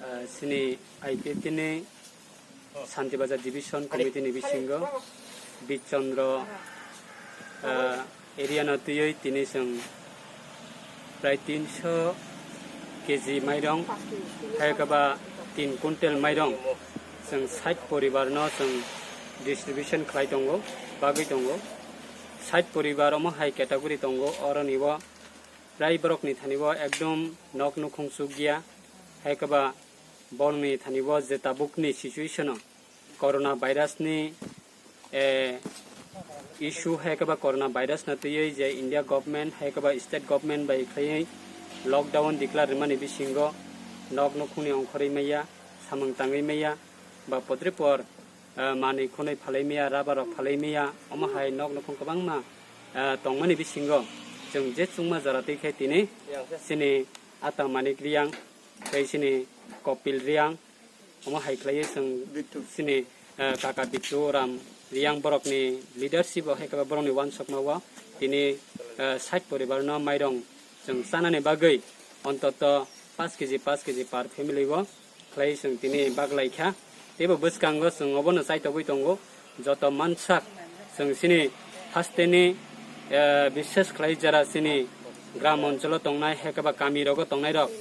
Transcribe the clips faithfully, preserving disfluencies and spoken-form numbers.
Ah, sini I P F T ni Santi Bazar Division Committee ni bisingo Bichandra, ah, area no twiwi tini chwng prai tinso K G mairong, hai khe ba tin quintal mairong chwng sait poribar no chwng distribution khlai tongo, bagwi tongo. Sait poribar omo hai category tongo, oro ni bo prai borok ni thani bo ekdom nok nukhung chukya, hai khe ba borok ni thani bo je tabuk ni situation o corona virus ni, eh, issue hai khe ba corona virus no twiwi je India government hai khe ba state government bai khlaiwi lockdown declare rwmani bisingo nok nukhung ni ongkhorwi maya, samung tangwi maya, ba potri por, eh, manwi khwnwi phalwi maya, rubber rok phalwi maya, omo hai nok nukhung kwbangma, eh, tongmani bisingo chwng je chwngma jora twi khe tini chini Ata Manik Riyang tei chini Kopil Riyang, omo hai khlaiwi chwng chini, eh, kaka Bittu Ram Riyang borokni leadership o hai khe borokni uansukma o tini, eh, sait poribar no mairong chwng chanani bagwi ontoto paanch K G, paanch K G per family o khlai chwng tini baglai kha. Teibo bwskango chwng obono chaitogwi tongo. Joto mansak chwng chini hasteni, eh, bishes khlai jara chini gram oncholo tongnai, hai khe ba kami rogo tongnai rok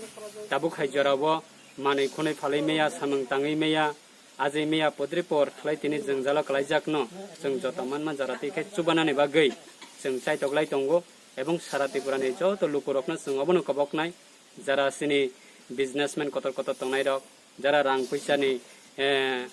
tabuk hai jora o manwi khwnwi phalwi maya, samung tangwi maya, ajwi maya, potri por khlai tini jwngjalo kwlaijak no chwng joto manma jora twi khe chubanani bagwi chwng chaitoklai tongo. Ebong sara Tripura ni joto lukurokno chwng obono koboknai, jara chini businessman kotor kotor tongnai rok, jara rang puisa ni, eh,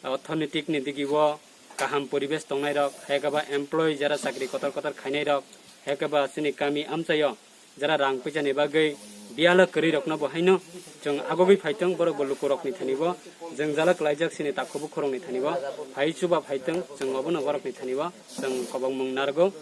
orthonetik ni digi o kaham poribesh tongnai rok, hai khe ba employee jara chakri kotor kotor khainai rok, hai khe ba chini kami amchai o jara rang puisa ni bagwi biyalo kwrwi rokno bo haino chwng agogwi phaitong, borok bo lukurok ni thani bo jwngjalo kwlaijak chini takhuk bukhurok ni thani bo phai chuba phaitong, chwng obono borok ni thani bo chwng kobokmung narwgo.